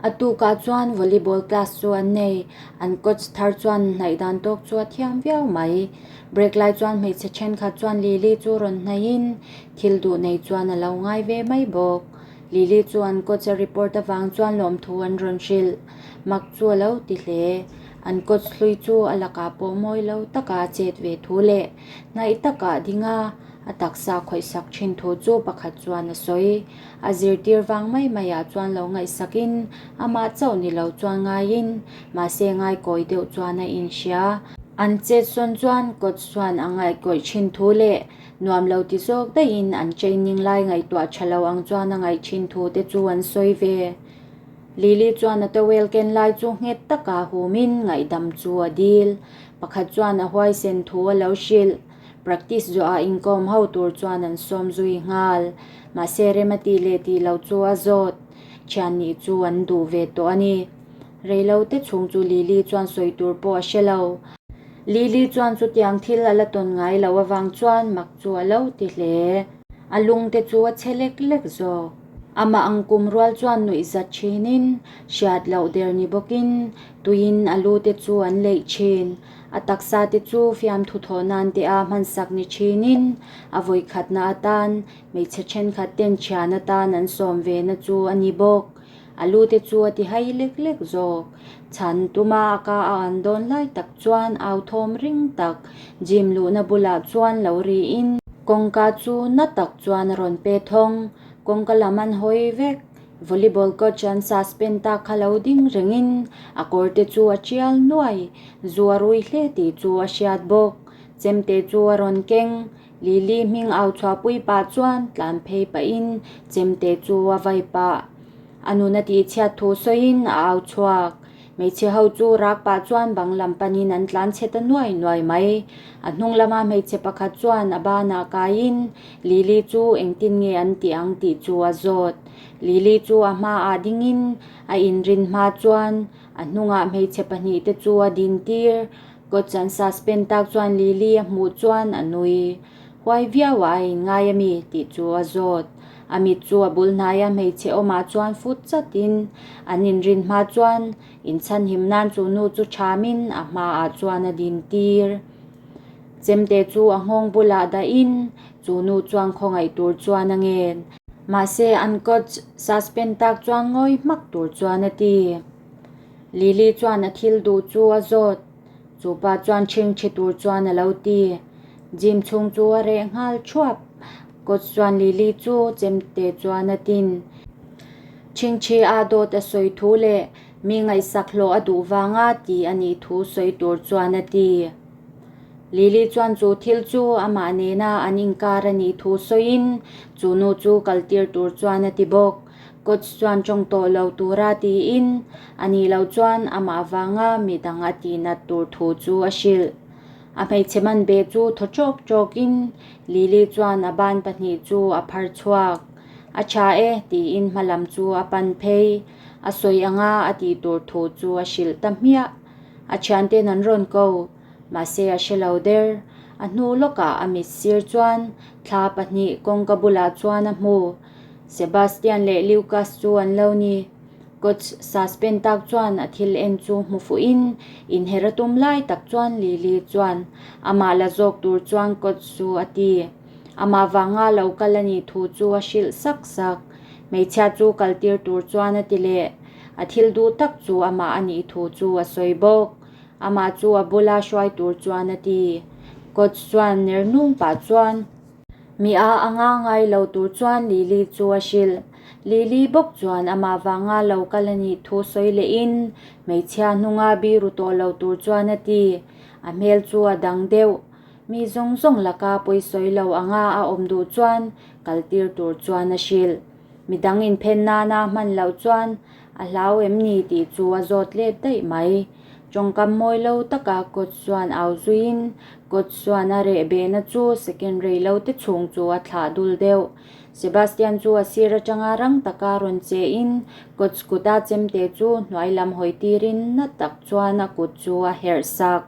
A tukah chuan volleyball class chu an nei. An coach thar chuan hnaih dan tawk chu a thiam viau mai. Break lai chuan hmeichhe thenkhat chuan Lily chu rawn hnaihin thil duh nei chuan a lo ngai ve mai bawk. Lily chu an coach a report avang chuan lawmthu an rawn hrilh. Mak chu a lo ti hle. An coach hlui chu a lakah pawh mawi lo taka a chet ve thu leh hnaih takah ding a, a taksa khawihsak thin thu chu pakhat chuan a sawi. A zirtir vang mai maiah chuan lo ngaihsakin amah chauh ni lo chuan ngaiin mahse ngaikawi deuh chuan a inhria. An chet sawn chuan coach chuan a ngaihkawih thin thu leh nuam lo ti zawk daihin an training lai ngaihtuah tha lo ang chuan a ngaih thin thu te chu an sawi ve. Lily chuan a towel ken lai chu nghet taka humin ngaihdam chu a dil. Pakhat chuan a huaisen thu a lo hrilh. Practice zawhah inkawm ho tur chuan an sawm zui nghal. Mahse rem a tih leh tih loh chu a zawt. Thian nih chu an duh ve tawh a ni. Reilo te chhung chu Lily chuan sawi tur pawh a hre lo. Lily chuan chutiang thil a la tawn ngai loh avang chuan mak chu a lo ti hle. A lung te chu a chhe lek lek zawk. Amah ang kum rual chuan nuih zat thinin, hriat loh der ni bawkin tuiin a lu te chu an leih thin. A taksa te chu fiamthu thawh nan te a hmansak ni thinin a vawikhatna atan hmeichhe thenkhat ten thian atan an sawm ve na chu a ni bawk. A lu te chu a ti hai lek lek zawk. Chhan tuma a ka a an dawn lai tak chuan au thawm ring tak gym luhna bulah chuan lo riin kawngka chu na tak chuan a rawn pe thawng. Kawngka lam an hawi vek. Volleyball coach an suspend ta kha lo ding rengin a kawr te chu a tial nuai, zu a rui hle tih chu a hriat bawk. Chemte chu a rawn keng, Lily hming au chhuahpui pah chuan tlan phei pahin chemte chu a vai pah. A nun a tihchhiat thu sawiin a au chhuak. Hmeichhe ho chu rak pah chuan bang lam panin an tlan chhe ta nuai nuai mai. A hnung lama hmeichhe pakhat chuan a banah kaiin Lily chu engtin nge an tih ang tih chu a zawt. Lily chu a hmaah dingin a inrin hma chuan a hnungah hmeichhe pahnihte chu a din tir. Coach an suspend tak chuan Lily a hmuh chuan a nui. Huai viauah a inngai a mi tih chu a zawt. A mit chu a bul hnaia hmeichhe awmah chuan fut chatin an inrin hma chuan inchhanhim nan chu nu chu thamin a hmaah chuan a din tir. Chemte chu a nghawng bulah dahin chu nu chuan khawngaih tur chuan a ngen. Mahse an coach suspend tak chuan ngawi hmak tur chuan a ti. Lily chuan a thil duh chu a zawt. Chu pa chuan ṭhingṭhi tur chuan a lo ti. Gym chhung chu a reh nghal ṭhuap. Coach chuan Lily chu chemte chuan a tin. Ṭhingṭhi a dawt a sawi thu leh mi ngaihsak hlawh a duh vanga ti a nih thu sawi tur chuan a ti. Lily chuan chu thil chu amah nena an inkar a nih thu sawiin chu nu chu kaltir tur chuan a ti bawk. Coach chuan tawng tawh lo tura tiin a nih loh chuan amah vanga midang a tihnat tur thu chu a hrilh. A hmeichhe man beh chu thaw ṭawk ṭawkin Lily chuan a ban pahnih chu a phar chhuak. A ṭha e tiin hmalam chu a pan phei. A sawi anga a tih tur thu chu a hrilh ta hmiah. A ṭhianten an rawn ko. Mahse a hre lo der. A hnu lawkah a mit sir chuan thla pahnih kawngka bulah chuan a hmu. Sebastian leh Lucas chu an lo ni. Coach suspend tak chuan a thil en chu hmu fuhin inher a tum lai tak chuan Lily chuan amah la zawk tur chuan coach chu a ti. Amah vanga lo kal a nih thu chu a hrilh sak sak. Hmeichhia chu kaltir tur chuan a ti leh. A thil duh tak chu amah a nih thu chu a sawi bawk. Amah chu a bula hruai tur chuan a ti. Coach chuan ner nung pah chuan. Mi a anga ngai lo tur chuan Lily chu a hrilh. Lily bawk chuan amah vanga lo kal a nih thu sawi lehin hmeichhia hnunga biru tawh lo tur chuan a ti. A hmel chu a dang deuh. Mi zawng zawng laka pawi sawi lo anga a awm duh chuan kaltir tur chuan a hrilh. Midang inphen nana hman loh chuan a hlau em ni tih chu a zawt let daih mai. Tawngkam mawi lo taka coach chuan au zuiin coach chuan a reh behna chu second rei lo te chhung chu a thlah dul deuh. Sebastian chu a sir atanga rang taka rawn che in coach kuta chemte chu hnuai lam hawi tirin na tak chuan a kut chu a herh sak.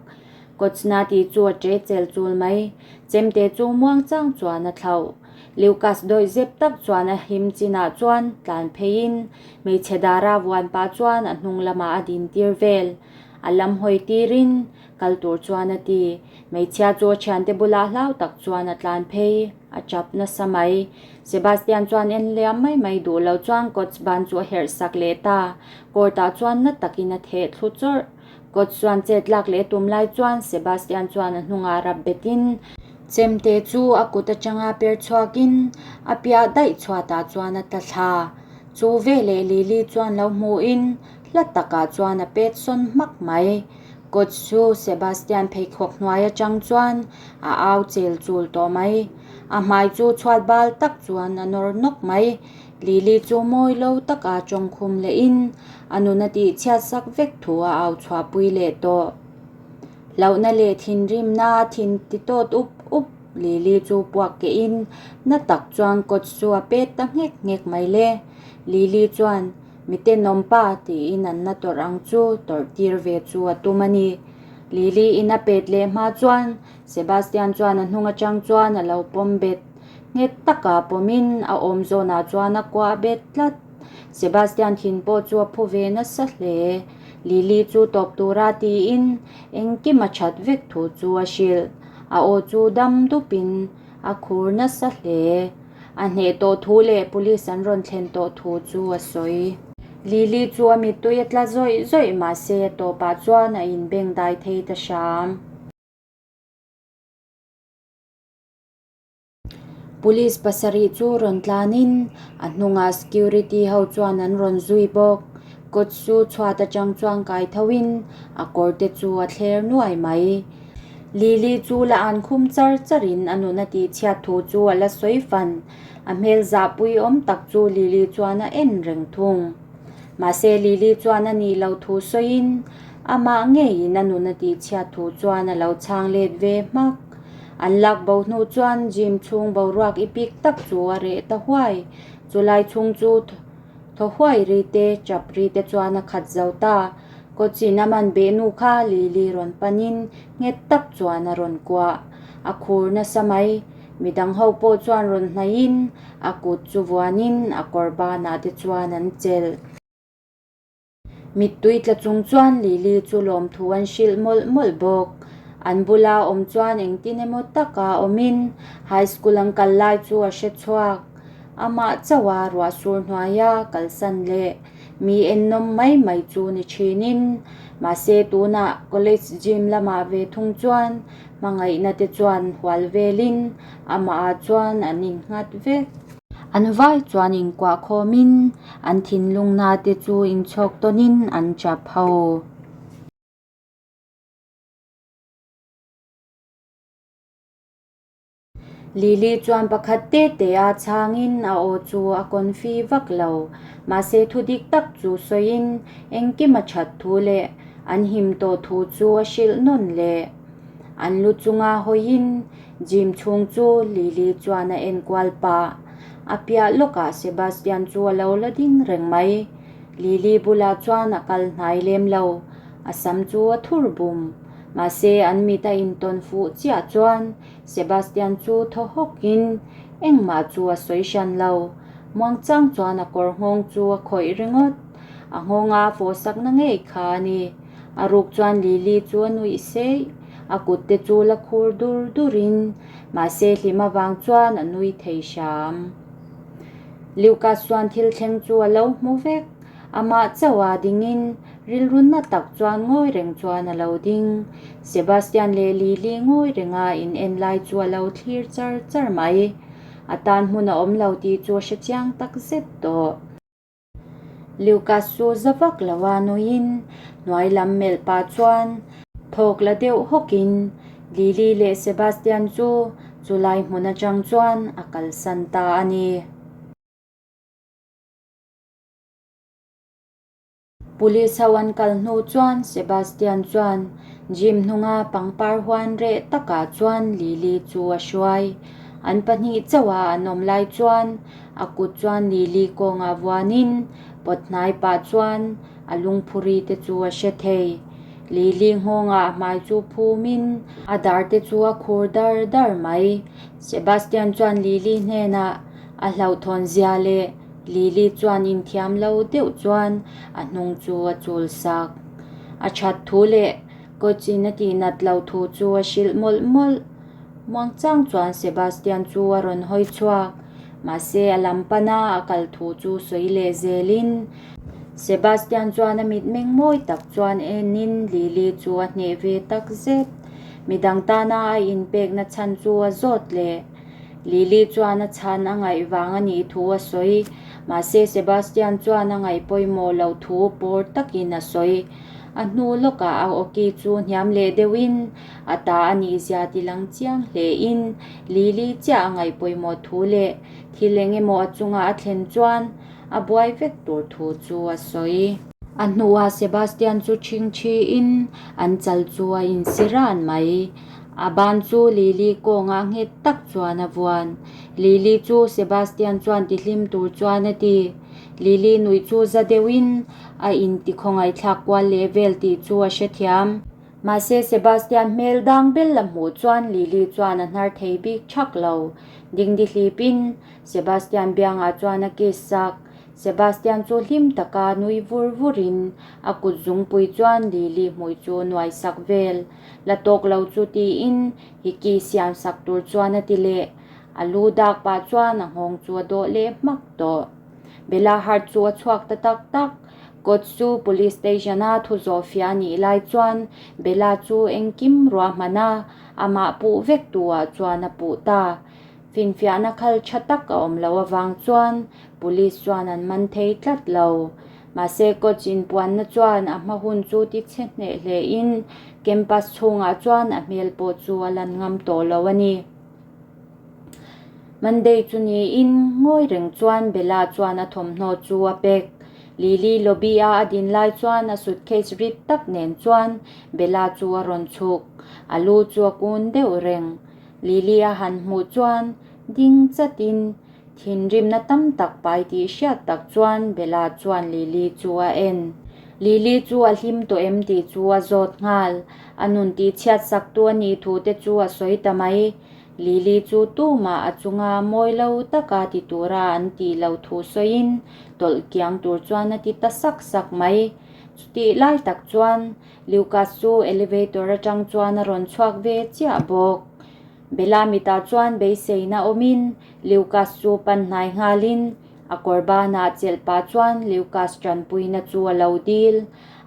Coach na tih chu a ṭe chel chul mai. Chemte chu muang chang chuan a thlauh. Lucas dawihzep tak chuan a him chinah chuan tlan pheiin hmeichhe dara vuan pah chuan a hnung lamah a din tir vel. A lam hawi tirin kal tur chuan a ti. Hmeichhia chu a thiante bulah hlau tak chuan a tlan phei, a tap nasa mai. Sebastian chuan en liam mai mai duh lo chuan coach ban chu a herh sak leh ta. Court ah chuan na takin a theh thlu chawrh. Coach chuan chet lak leh tum lai chuan Sebastian chuan a hnungah rap betin chemte chu a kut atanga per chhuakin a piah daih chhuatah chuan a tla thla. Chu veleh Lily chuan lo hmuhin hla takah chuan a pet sawn hmak mai. Coach chu Sebastian pheikhawk hnuai atang chuan a au chel chul tawh mai. A hmai chu chhuat bal tak chuan a nawr nawk mai. Lily chu mawi lo taka tawngkhum lehin a nun a tihchhiat sak vek thu a au chhuahpui leh tawh. Hlauhna leh thinrimna a thin ti tawt up up. Lily chu puak kehin na tak chuan coach chu a pet ta nghek nghek mai le. Lily chuan Mi tenawmpa tiin an na tawrh ang chu tawrh tir ve chu a tum a ni. Lily in a pet leh hma chuan Sebastian chuan a hnung atang chuan a lo pawm bet nghet taka pawmin a awm zawnah chuan a kuah bet tlat. Sebastian thin pawh chu a phu ve nasa hle. Lily chu tawp tura tiin engkim a that vek thu chu a hrilh. A aw chu dam dupin a khur nasa hle. A hneh tawh thu leh police an rawn thlen tawh thu chu a sawi. Lily chu a mittui a tla zawih zawih mahse a tawpah chuan a inbeng dai thei ta hram. Police pasarih chu rawn tlanin a hnungah security ho chuan an rawn zui bawk. Kawt chu chhuat atang chuan kai thoin a kawr te chu a thler nuai mai. Lily chu la an khum char charin a nun a tihchhiat thu chu a la sawi fan. A hmel zahpui awm tak chu Lily chuan a en reng thung. Mahse Lily chuan a nih loh thu sawiin amah ngeiin a nun a tihchhiat thu chuan a lo chhang let ve hmak. An lak bo hnu chuan gym chhung boruak i pik tak chu a reh ta huai. Chulai chhung chu thaw huai ri te, chap ri te chuan a khat zo ta. Kawchin a man beh nu kha Lily rawn panin nghet tak chuan a rawn kuah. A khur nasa mai. Midang ho pawh chuan rawn hnaihin a kut chu vuanin a kawr banah te chuan an chelh. Mittui tla chung chuan Lily chu lawmthu an hrilh mawlh mawlh bawk. An bula awm chuan engtin emaw taka awmin high school an kal lai chu a hre chhuak. Amah chauha ruah sur hnuaia kalsan leh mi ennawm mai mai chu ni thinin mahse tunah college gym lamah ve thung chuan hmangaihna te chuan hual velin amahah chuan an innghat vek. An vai chuan inkuah khawmin an thinlungna te chu inchhawk tawnin an chap ho. Lily chuan pakhat te te a chhangin a aw chu a confi vak lo. Mahse thu dik tak chu sawiin engkim a that thu leh an him tawh thu chu a hrilh nawn leh. An lu chunga hawiin Gym chhung chu Lily chuan a enkual pah. A piah lawkah Sebastian chu a lo la ding reng mai. Lily bulah chuan a kal hnai lem lo. A sam chu a thur bum. Mahse an mit a intawn fuh chiah chuan Sebastian chu thaw hawkin engmah chu a sawi hran lo. Muangchang chuan a kawr nghawng chu a khawih ringawt. A nghawnga fawhsakna ngei kha a ni. A ruk chuan Lily chu a nuih seih. A kut te chu la khur dur durin mahse hlim avang chuan a nui thei hram. Lucas chuan thil thleng chu a lo hmu vek. Amah chauh a dingin rilru na tak chuan ngawi reng chuan a lo ding. Sebastian leh Lily ngawi renga in en lai chu a lo thlir char char mai. A tan hmun a awm lo tih chu a hre chiang tak zet tawh. Lucas chu za vak lo a nuiin hnuai lam melh pah chuan thawk la deuh hawkin Lily leh Sebastian chu chulai hmun atang chuan a kalsan ta a ni. Police ho an kal hnu chuan Sebastian chuan gym hnunga pangpar huan reh takah chuan Lily chu a hruai. An pahnih chauha an awm lai chuan a kut chuan Lily kawngah vuanin pawt hnai pah chuan a lungphuri te chu a hre thei. Lily nghawngah a hmai chu phumin a dar te chu a khur dar dar mai. Sebastian chuan Lily hnenah a hlauhthawn zia leh Lily chuan inthiam lo deuh chuan a hnung chu a chul sak. A that thu leh coach in a tihnat loh thu chu a hrilh mawlh mawlh. Muangchang chuan Sebastian chu a rawn hawi chhuak. Mahse a lam pana a kal thu chu sawi leh zelin Sebastian chuan a mitmeng mawi tak chuan enin Lily chu a hneh ve tak zet. Midang tana a inpekna chhan chu a zawt leh. Lily chuan a chhan a ngaih vang a nih thu a sawi. Mahse Sebastian chuan a ngaih pawimawh loh thu pawr takin a sawi. A hnu lawkah a awki chu hniam leh deuhin a ta a nih zia ti lang chiang hlein Lily chiah a ngaih pawimawh thu leh thil eng emaw a chunga a thlen chuan a buai vek tur thu chu a sawi. A hnuah Sebastian chu ṭhingṭhiin an chal chu a insi ran mai. A ban chu Lily kawngah nghet tak chuan a vuan. Lily chu Sebastian chuan tihlim tur chuan a ti. Lily nuih chu za deuhin a intikhawngaihthlak kual leh vel tih chu a hrethiam. Mahse Sebastian hmel dang bel a hmuh chuan Lily chuan a hnar thei bik thak lo. Dingdi hlipin Sebastian biangah chuan a kiss sak. Sebastian chu hlim taka nui vur vurin a kut zungpui chuan Lily hmui chu nuai sak vel. La tawk lo chu tiin hiki siam sak tur chuan a ti leh. A lu dak pah chuan a nghawng chu a dawh leh hmak tawh. Bella Hart chu a chhuak ta tak tak. Coach chu police station a thu zawh fiah a nih lai chuan Bella chu engkim ruahman a, amah puh vek tu ah chuan a puh ta. Finfiahna khal tha tak a awm loh avang chuan police chuan an man thei tlat lo. Mahse coach inpuanna chuan a hma hun chu ti chhe hneh hle in campus chhungah chuan a hmel pawh chu a lan ngam tawh lo a ni. Monday chu niin ngawi reng chuan Bella chuan a thawmhnaw chu a pek. Lily lobby a a din lai chuan a suitcase rit tak nen chuan Bella chu a rawn chhuk. A lu chu a kun deuh reng. Lily a han hmuh chuan ding chatin thinrimna tam tak pai tih hriat tak chuan Bella chuan Lily chu a en. Lily chu a hlim tawh em tih chu a zawt nghal. A nun tih chhiat sak tu a nih thu te chu a sawi ta mai. Lily chu tumah a chunga mawi lo taka ti tura an tih loh thu sawiin tawlh kiang tur chuan a ti ta sak sak mai. Chutih lai tak chuan Lucas chu elevator atang chuan a rawn chhuak ve chiah bawk. Bella mitah chuan beiseina awmin Lucas chu pan hnai nghalin a kawr banah chelh pah chuan Lucas tanpuina chu a lo dil.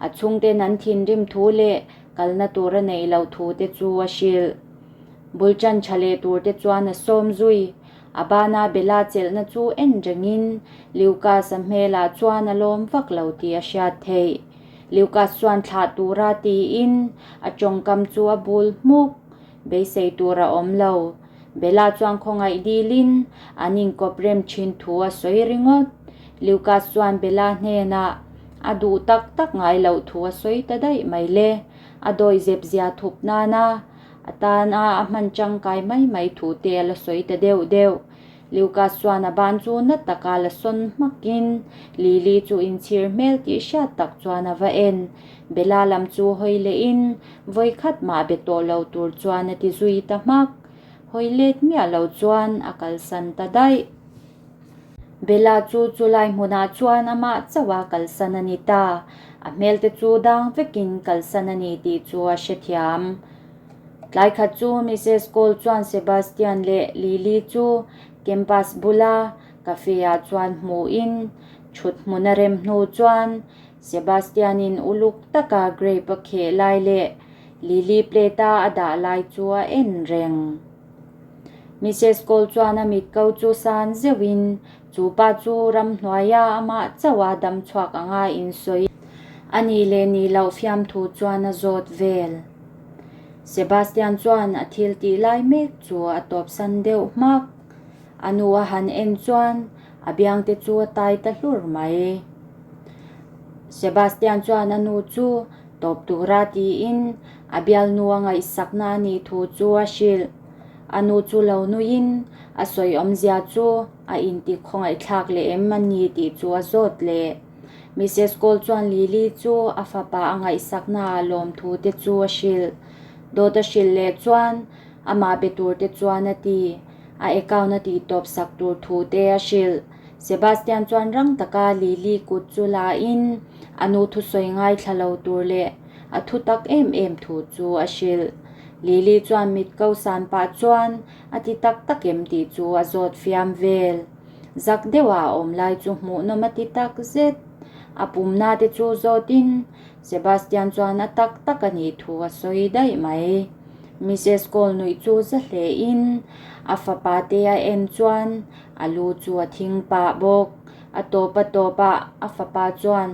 A chhungten an thinrim thu leh kalna tur a neih loh thu te chu a hrilh. Bul tan tha leh tur te chuan a sawm zui. A bana Bella chelhna chu en rengin Lucas a hmelah chuan a lawm vak lo tih a hriat theih. Lucas chuan thlah tura tiin a tawngkam chu a bul hmuk. Beisei tur a awm lo. Bella chuan khawngaih dilin an inkawp rem thin thu a sawi ringawt. Lucas chuan Bella hnenah a duh tak tak ngai loh thu a sawi ta daih mai le. A dawi zep zia thup nana a tana a hman tangkai mai mai thu te a la sawi ta deuh deuh. Lucas chuan a ban chu na taka la sawn hmakin Lily chu inchhir hmel tih hriat tak chuan a va en. Bella lam chu hawi lehin vawikhat mah be tawh lo tur chuan a ti zui ta hmak. Hawi let miah lo chuan a kalsan ta daih. Bella chu chulai hmunah chuan amah chauh a kalsan a ni ta. A hmel te chu dang vekin kalsan a ni tih chu a hrethiam. Tlai khat chu Mrs Cole chuan Sebastian leh Lily chu campus bula cafe ah chuan hmuhin thut hmun a rem hnu chuan Sebastian in uluk taka grape a kheh lai leh Lily plate a a dah lai chu a en reng. Mrs Cole chuan a mit ko chu san zeuhin chu pa chu ramhnuaia amah chauh a dam chhuak anga insawi a nih leh nih loh fiamthu chuan a zawt vel. Sebastian chuan a thil tih lai mek chu a tawpsan deuh hmak. A nu a han en chuan a biang te chu a tai ta hlur mai. Sebastian chuan a nu chu tawp tura tiin a bialnu a ngaihsakna a nih thu chu a hrilh. A nu chu lo nuiin a sawi awmzia chu a inti khawngaihthlak leh em a ni tih chu a zawt leh. Mises Cole chuan Lily chu a fapa a ngaihsakna ah lawmthu te chu a hrilh. Dawt a hrilh leh chuan amah be tur te chuan a ti. A account a tihtawp sak tur thu te a hrilh. Sebastian chuan rang taka Lily kut chu la in a nu thusawi ngaithla lo tur leh a thu tak em em thu chu a hrilh. Lily chuan mit ko san pah chuan a ti tak tak em tih chu a zawt fiam vel. Zak deuha a awm lai chu hmuhnawm a ti tak zet. A pumna te chu zawtin Sebastian chuan a tak tak a nih thu a sawi daih mai. Mrs Cole nuih chu za hlein a fapa te a en chuan a lu chu a thing pah bawk. A tawp a tawpah a fapa chuan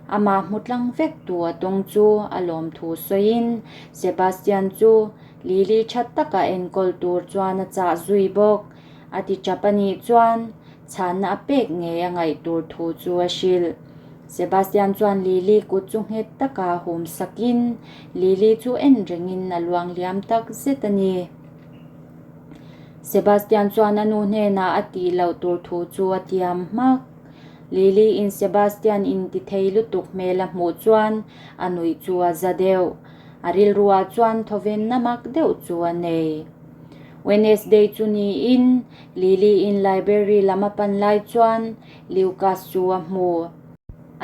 amah hmu tlang vek tu a tawng chu a lawm thu sawiin Sebastian chu Lily tha taka enkawl tur chuan a chah zui bawk. A ti tap a nih chuan chhanna a pek ngei a ngaih tur thu chu a hrilh. Sebastian chuan Lily kut chu nghet taka hum sakin Lily chu en rengin a luang liam tak zet a ni. Sebastian chuan a nu hnenah a tih loh tur thu chu a tiam hmak. Lily in Sebastian in ti thei lutuk hmel a hmuh chuan a nuih chu a za deuh. A rilruah chuan thawvenna mak deuh chu a nei. Wednesday chu niin Lily in library lam a pan lai chuan Lucas chu a hmu.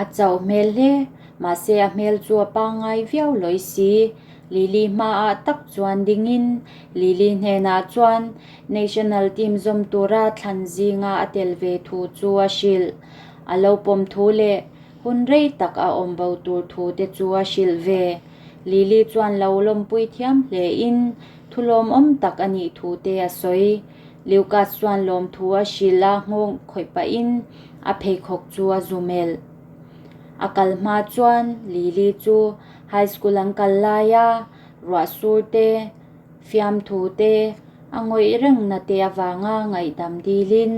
A chauh hmel hle, mahse a hmel chu a pangngai viau lawi si. Lily hmaah tak chuan dingin Lily hnenah chuan national team zawm tura thlan zinga a tel ve thu chu a hrilh. A lo pawm thu leh hun rei tak a awm bo tur thu te chu a hrilh ve. Lily chuan lo lawmpui thiam hlein thu lawmawm tak a nih thu te a sawi. Lucas chuan lawmthu a hrilh a nghawng khawih pahin a pheikhawk chu a zu melh. A kal hma chuan Lily chu high school an kal lai a, ruah sur te, fiamthu te, a ngawih rengna te avanga ngaihdam dilin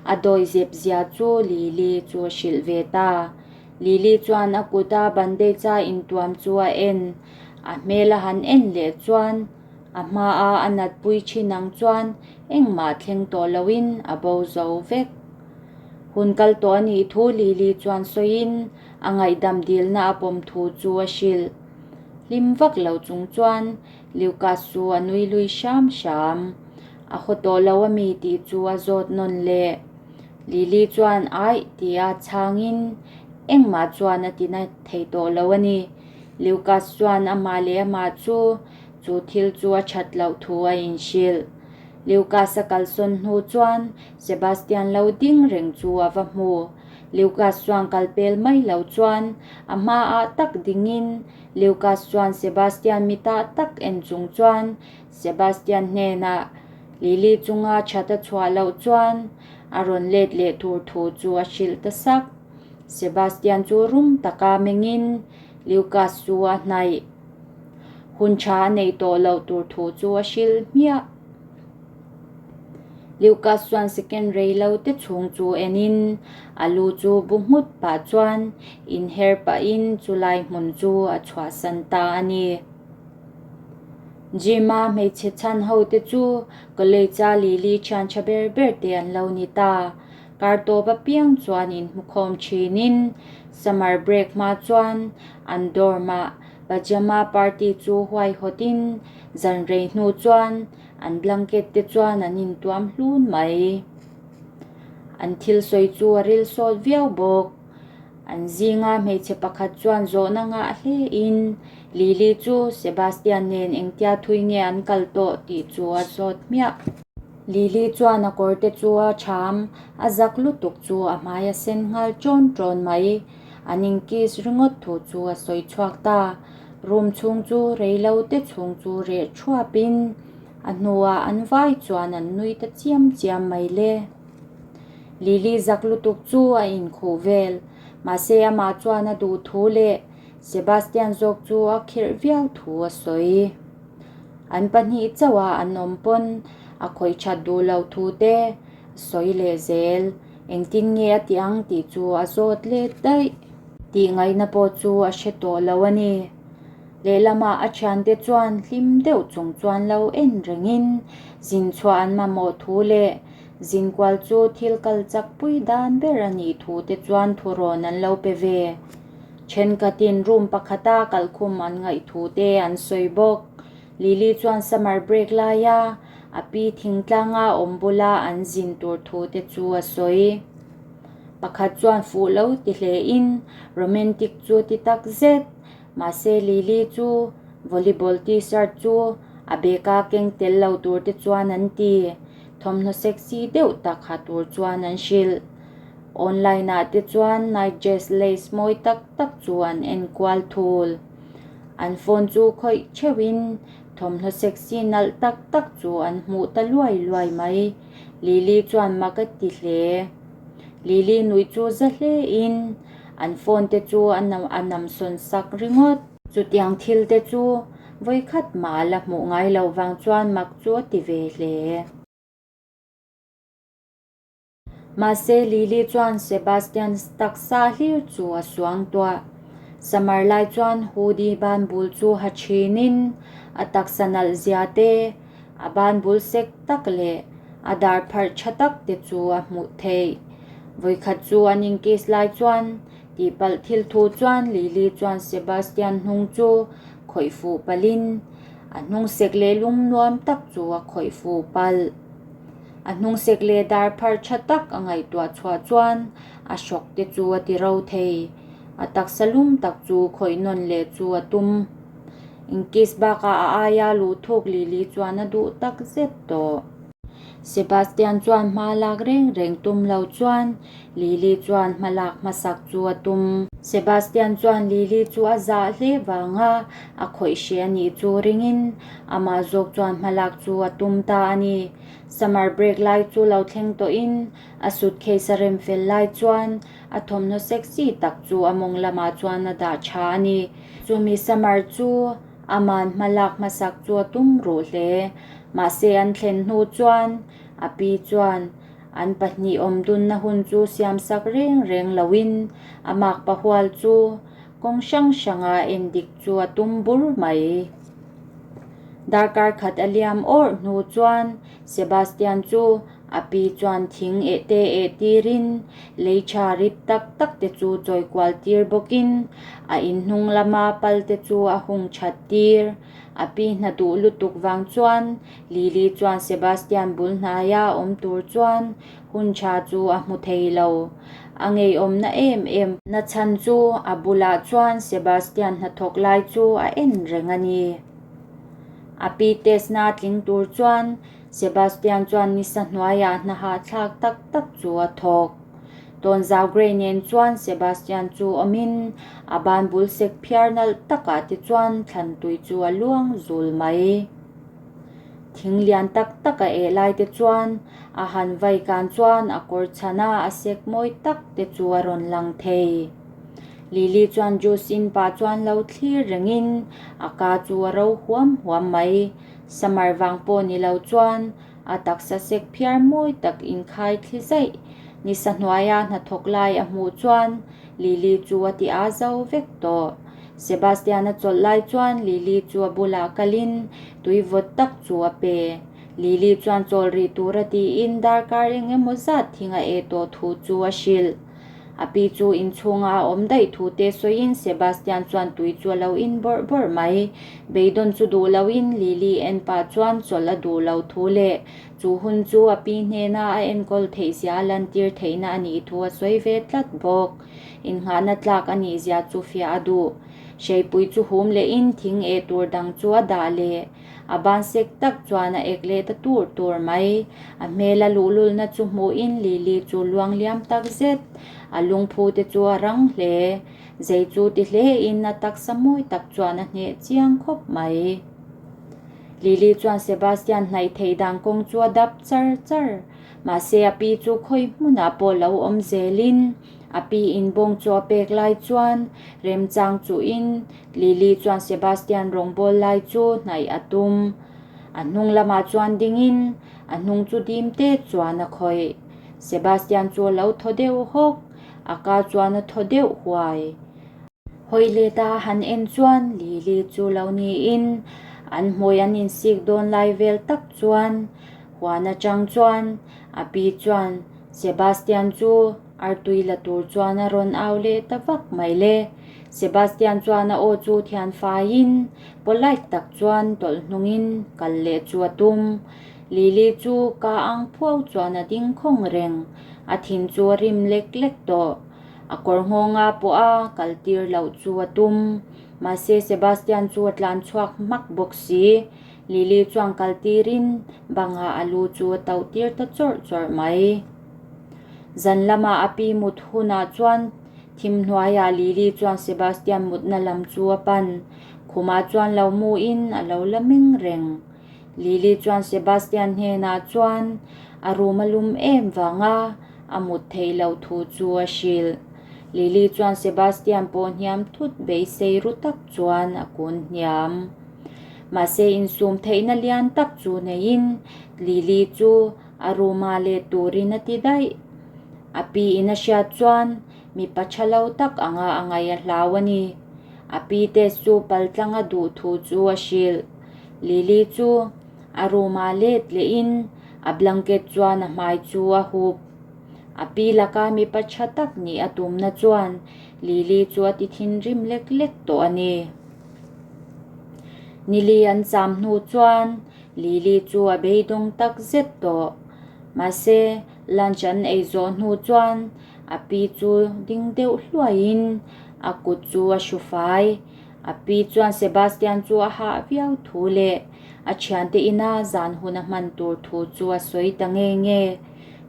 a dawi zep zia chu Lily chu a hrilh ve ta. Lily chuan a kuta bandage a intuam chu a en. A hmel a han en leh chuan a hmaa a natpui thin ang chuan engmah thleng tawh loin a bo zo vek. Hun kal tawh a nih thu Lily chuan sawiin a ngaihdam dilna a pawm thu chu a hrilh. Hlim vak lo chung chuan Lucas chu a nui lui hram hram. A haw tawh lo a mi tih chu a zawt nawn leh. Lily chuan aih tia chhangin engmah chuan a tina thei tawh lo a ni. Lucas chuan amah leh amah chu chu thil chu a that loh thu a inhrilh. Lucas a kalsawn hnu chuan Sebastian lo ding reng chu a va hmu. Lucas chuan kal pel mai lo chuan a hmaah tak dingin Lucas chuan Sebastian mitah tak en chung chuan Sebastian hnenah Lily chunga that a chhuah loh chuan a rawn let leh tur thu chu a hrilh ta sak. Sebastian chu rum taka mengin Lucas chu a hnaih. Hun tha a nei tawh loh tur thu chu a hrilh hmiah. Lucas chuan second rei lo te chhung chu enin a lu chu bu nghut pah chuan inher pahin chulai hmun chu a chhuahsan ta a ni. Gym-a hmeichhe chhan ho te chu college-a Lily thian tha ber ber te an lo ni ta. Kar tawp apiang chuan inhmukhawm thinin summer break hma chuan an dorm-ah pajama party chu huaihawtin zan rei hnu chuan an blanket te chuan an intuam hlun mai. An thil sawi chu a ril sawt viau bawk. An zinga hmeichhe pakhat chuan zawhna ngah hlein Lily chu Sebastian nen engtia thui nge an kal tawh tih chu a zawt hmiah. Lily chuan a kawr te chu a cham, a zak lutuk chu a hmai a sen nghal ṭawn ṭawn mai. An inkiss ringawt thu chu a sawi chhuak ta. Room chhung chu rei lo te chhung chu reh thuapin a hnuah an vai chuan an nui ta chiam chiam mai le. Lily zak lutuk chu a inkhuh vel. Mahse amah chuan a duh thu leh Sebastian zawk chu a khirh viau thu a sawi. An pahnih chauh a an awm pawn a khawih that duh loh thu te sawi leh zel. Engtin nge a tih ang tih chu a zawt let daih. Tih ngaihna pawh chu a hre tawh lo a ni. Lehlamah a thiante chuan hlim deuh chung chuan lo en rengin zin chhuah an mamawh thu leh Zinkual chu thil kal chak pui dan ber a nih thu te chuan thurawn an lo pe ve. Thenkhatin room pakhata kalkhum an ngaih thu te an sawi bawk. Lily chuan summer break laia a pi thingtlanga awm bula an zin tur thu te chu a sawi. Pakhat chuan fuh lo ti hlein romantic chu ti tak zet. Mahse Lily chu volleyball t-shirt chu a bag a keng tel lo tur te chuan an ti. Thawmhnaw sexy deuh tak ha tur chuan an hrilh. Online ah te chuan night dress lace mawi tak tak chu an en kual thul. An phone chu khawih theuhin thawmhnaw sexy nalh tak tak chu an hmuh ta luai luai mai. Lily chuan mak a ti hle. Lily nuih chu za hlein an phone te chu a namsawn sak ringawt. Chutiang thil te chu vawikhat mah a la hmuh ngai loh vang chuan mak chu a ti ve hle. Mahse Lily chuan Sebastian taksa hlir chu a suang tuah. Summer lai chuan hoodie ban bul chu ha thinin a taksa nalh zia te, A ban bul sek tak leh a dar pharh tha tak te chu a hmuh theih. Vawikhat chu an inkiss lai chuan tihpalh thil thu chuan Lily chuan Sebastian hnung chu khawih fuh palhin a hnung sek leh lung nuam tak chu a khawih fuh palh. A hnung sek leh dar pharh tha tak a ngaihtuah chhuah chuan a hrawk te chu a ti ro thei. A taksa lum tak chu khawih nawn leh chu a tum. Inkiss bakah a aia luh thuk Lily chuan a duh tak zet tawh. Sebastian chuan hma lak reng reng tum lo chuan Lily chuan hma lak hmasak chu a tum. Sebastian chuan Lily chu a zah hle vanga a khawih hreh a nih chu ringin amah zawk chuan hma lak chu a tum ta a ni. Summer break lai chu lo thleng tawhin a suitcase a rem fel lai chuan A thawmhnaw sexy tak chu a mawng lamah chuan a dah tha a ni. Chumi summer chu aman hma lak hmasak chu a tum ruh hle. Mahse an thlen hnu chuan a pi chuan an pahnih awm dunna hun chu siam sak reng reng loin a makpa hual chu kawng hrang hranga endik chu a tum bur mai. Darkar khat a liam awrh hnu chuan Sebastian chu A pi chuan thing eh te eh tirin lei tha rip tak tak te chu chawi kual tir bawkin a in hnung lama pal te chu a hung that tir. A pi hna duh lutuk vang chuan Lily chuan Sebastian bul hnaia awm tur chuan hun tha chu a hmu thei lo. A ngeiawmna em em nachhan chu a bulah chuan Sebastian hnathawk lai chu a en reng a ni. A pi test na tling tur chuan Sebastian chuan nisa hnuaiah hna hahthlak tak tak chu a thawk. Tawnzau Grey nen chuan Sebastian chu awmin a ban bul sek phiar nalh takah te chuan thlan tui chu a luang zul mai. Thing lian tak tak a eh lai te chuan a han vai kan chuan a kawr chhana a sek mawi tak te chu a rawn lang thei. Lily chuan juice in pah chuan lo thlir rengin a ka chu a ro huam huam mai. Summer vang pawh ni lo chuan a taksa sek phiar mawi tak inkhai thli zaih. Nisa hnuaia hnathawk lai a hmuh chuan Lily chu a ti a zo vek tawh. Sebastian-a chawlh lai chuan Lily chu a bulah kalin tui vawt tak chu a pe. Lily chuan chawl rih tura tiin darkar eng emaw zat thing a eh tawh thu chu a hrilh. A pi chu inchhunga a awm daih thu te sawiin Sebastian chuan tui chu a lo in bawrh bawrh mai. Beidawn chu duh loin Lily en pah chuan chawlh a duh lo thu leh chu hun chu a pi hnena a enkawl theih zia a lantir theihna a nih thu a sawi ve tlat bawk. Innghahna tlak a nih zia chu fiah a duh. Hreipui chu hum lehin thing eh tur dang chu a dah leh. A ban sek tak chuan a ek leh ta tur tur mai. A hmel a luhlulna chu hmuhin Lily chu luang liam tak zet. A lungphu te chu a rang hle. Zei chu ti hlein a taksa mawi tak chuan a hneh chiang khawp mai. Lily chuan Sebastian hnaih theih dan kawng chu a dap char char. Mahse a pi chu khawi hmunah pawh lo awm zelin a pi inbawng chu a pek lai chuan remchang chuhin Lily chuan Sebastian rawngbâwl lai chu hnaih a tum. A hnung lamah chuan dingin a hnung chu dim te chuan a khawih. Sebastian chu a lo thaw deuh hawk, a ka chuan a thaw deuh huai. Hawi let a han en chuan Lily chu lo niin an hmui an insik dawn lai vel tak chuan huan atang chuan a pi chuan Sebastian chu artui la tur chuan a rawn au leh ta vak mai le. Sebastian chuan a aw chu thian faiin polite tak chuan tawlh hnungin kal leh chu a tum. Lily chu ka ang phuau chuan a ding khawng reng. A thin chu a rim lek lek tawh. A kawr nghawnga pawh a kal tir loh chu a tum. Mahse Sebastian chu a tlan chhuak hmak bawk si. Lily chuan kal tirin bangah a lu chu a tauh tir ta chawrh chawrh mai. Zan lama a pi mut hunah chuan thim hnuaiah Lily chuan Sebastian mutna lam chu a pan. Khumah chuan lo muin a lo la meng reng. Lily chuan Sebastian hnenah chuan a room a lum em vanga a mut theih loh thu chu a hrilh. Lily chuan Sebastian pawh hniam thut beisei ru tak chuan a kun hniam. Mahse insum theihna lian tak chu neiin Lily chu a room ah let turin a ti daih. A pi in a hriat chuan mipa tha lo tak anga a ngaih a hlau a ni. A pi test chu paltlang a duh thu chu a hrilh. Lily chu a room ah let lehin a blanket chuan a hmai chu a hup. A pi laka mipa tha tak nih a tumna chuan Lily chu a ti thinrim lek lek tawh a ni. Nili an cham hnu chuan Lily chu a beidawng tak zet tawh. Mahse, lunch an ei zawh hnu chuan a pi chu ding deuh hluaiin a kut chu a hru fai. A pi chuan Sebastian chu a hah viau thu leh a thiante ina zan hun a hman tur thu chu a sawi ta nge nge.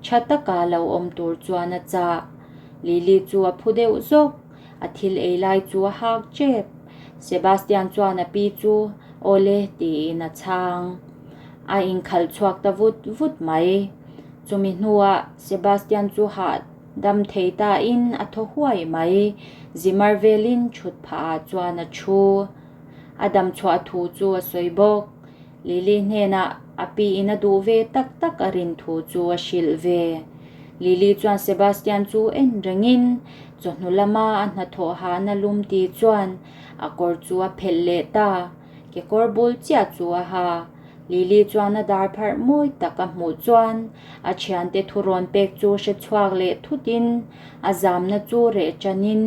Tha taka lo awm tur chuan a chah. Lily chu a phu deuh zawk. A thil ei lai chu a hak tep. Sebastian chuan a pi chu Awle tiin a chhang. A inkhalh chhuak ta vut vut mai. Chumi hnuah Sebastian chu hah dam thei tain a thaw huai mai. Zimar velin thut phah ah chuan a thu. A dam chhuah thu chu a sawi bawk. Lily hnenah a pi in a duh ve tak tak a rin thu chu a hrilh ve. Lily chuan Sebastian chu en rengin chawhnu lama a hnathawh hahna lum ti chuan a kawr chu a phelh leh ta. Kekawr bul chiah chu a ha. Lily chuan a dar pharh mawi tak a hmuh chuan a thiante thurawn pek chu hre chhuak leh thutin a zamna chu reh tanin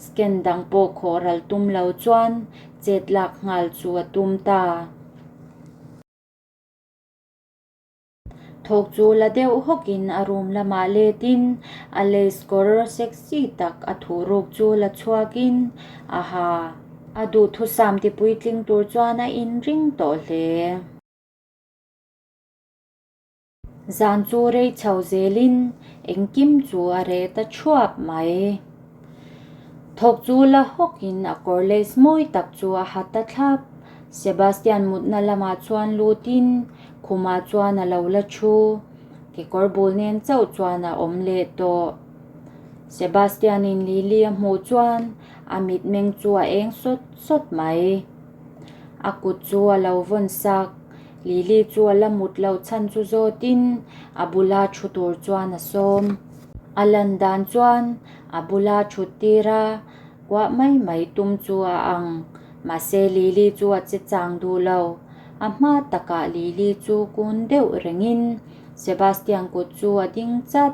scan dang pawh khawh ral tum lo chuan chet lak nghal chu a tum ta. Thawk chu la deuh hawkin a room lamah letin a lace kawr sexy tak a thuh ruk chu la chhuakin a ha. A duhthusam ti puitling tur chuan a inring tawh hle. Zan chu rei chho zelin engkim chu a reh ta thuap mai. Thawk chu la hawkin a kawr lace mawi tak chu a ha ta thlap. Sebastian mutna lamah chuan lutin khumah chuan a lo la thu. Kekawr bul nen chauh chuan a awm leh tawh. Sebastian-in Lily a hmuh chuan a mitmeng chu a eng sawt sawt mai. A kut chu a lo vawn sak. Lily chu a la mut loh chhan chu zawtin a bula thu tur chuan a sawm. A lan dan chuan a bula thut tir a, kuah mai mai tum chu a ang. Mahse Lily chu a che chang duh lo. A hma takah Lily chu kun deuh rengin Sebastian kut chu a ding chat.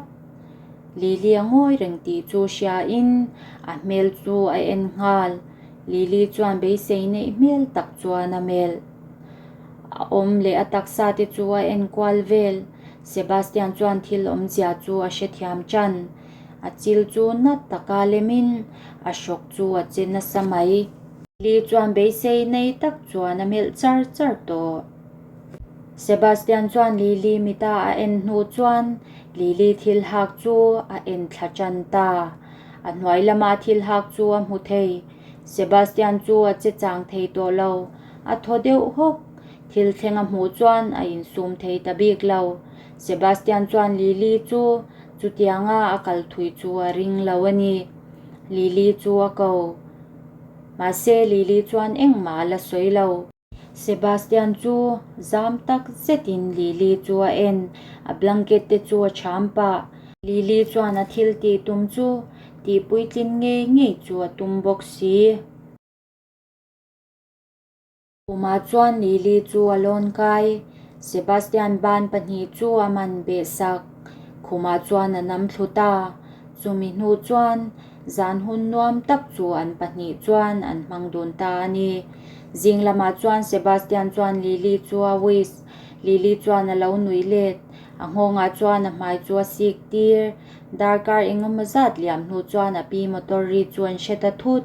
Lily a ngawi reng tih chu hriain a hmel chu a en nghal. Lily chuan beisei neih hmel tak chuan a melh. A awm leh a taksa te chu a en kual vel. Sebastian chuan thil awmzia chu a hrethiam tan. A chil chu na taka lemin a hrawk chu a che nasa mai. Lily chuan beisei nei tak chuan a melh char char tawh. Sebastian chuan Lily mita a en hnu chuan Lily thil hak chu a en thla tan ta. A hnuai lama thil hak chu a hmu thei. Sebastian chu a che chang thei tawh lo. A thaw deuh hawk. Thil thleng a hmuh chuan a insum thei ta bik lo. Sebastian chuan Lily chu chutianga a kal thui chu a ring lo a ni. Lily chu a ko. Mahse Lily chuan engmah a la sawi lo. Sebastian chu zam tak zetin Lily chu a en, a blanket te chu a cham pah. Lily chuan a thil tih tum chu tih puitlin ngei ngei chu a tum bawk si. Khumah chuan Lily chu a lawn kai, Sebastian ban pahnih chu a man beh sak. Khumah chuan a nam thlu ta, chumi hnu chuan. Zan hun nuam tak chu an pahnih chuan an hmang dun ta a ni. Zing lamah chuan Sebastian chuan Lily chu a wish. Lily chuan a lo nui let. A nghawngah chuan a hmai chu a sik tir. Darkar engemaw zat liam hnu chuan a pi motor ri chu an hre ta thut.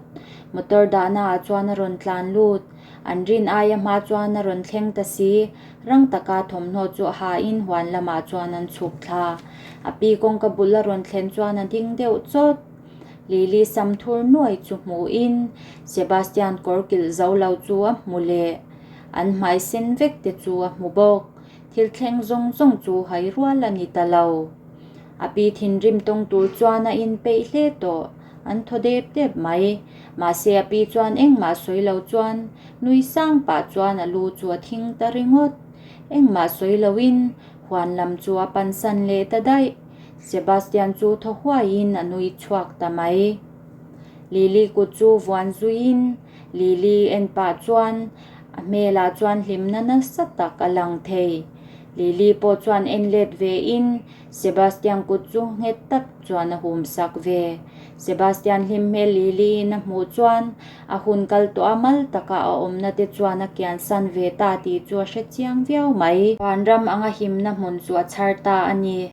Motor dahna ah chuan a rawn tlan lut. An rin aia hma chuan a rawn thleng ta si. Rang taka thawmhnaw chu a hain huan lamah chuan an chhuk thla. A pi kawngka bul a rawn thlen chuan a ding deuh chawt. Lily sam thur nuai chu hmuhin Sebastian kawr kilh zo lo chu a hmu leh. An hmai sen vek te chu a hmu bawk. Thil thleng zawng zawng chu hai rual a ni ta lo. A pi thinrim tawng tur chuan a inpeih hle tawh. An thaw dep dep mai. Mahse a pi chuan engmah sawi lo chuan nui sang pah chuan a lu chu a thing ta ringawt. Engmah sawi loin huan lam chu a pansan leh ta daih. Sebastian chu thaw huaiin a nui chhuak ta mai. Lily kut chu vuan zuiin Lily en pah chuan a hmelah chuan hlimna nasa tak a lang thei. Lily pawh chuan en let vein Sebastian kut chu nghet tak chuan a hum sak ve. Sebastian hlim hmel Lily in a hmuh chuan a hun kal tawh a mal taka a awmna te chuan a kian san ve ta tih chu a hre chiang viau mai. Vanram anga himna hmun chu a chhar ta a ni.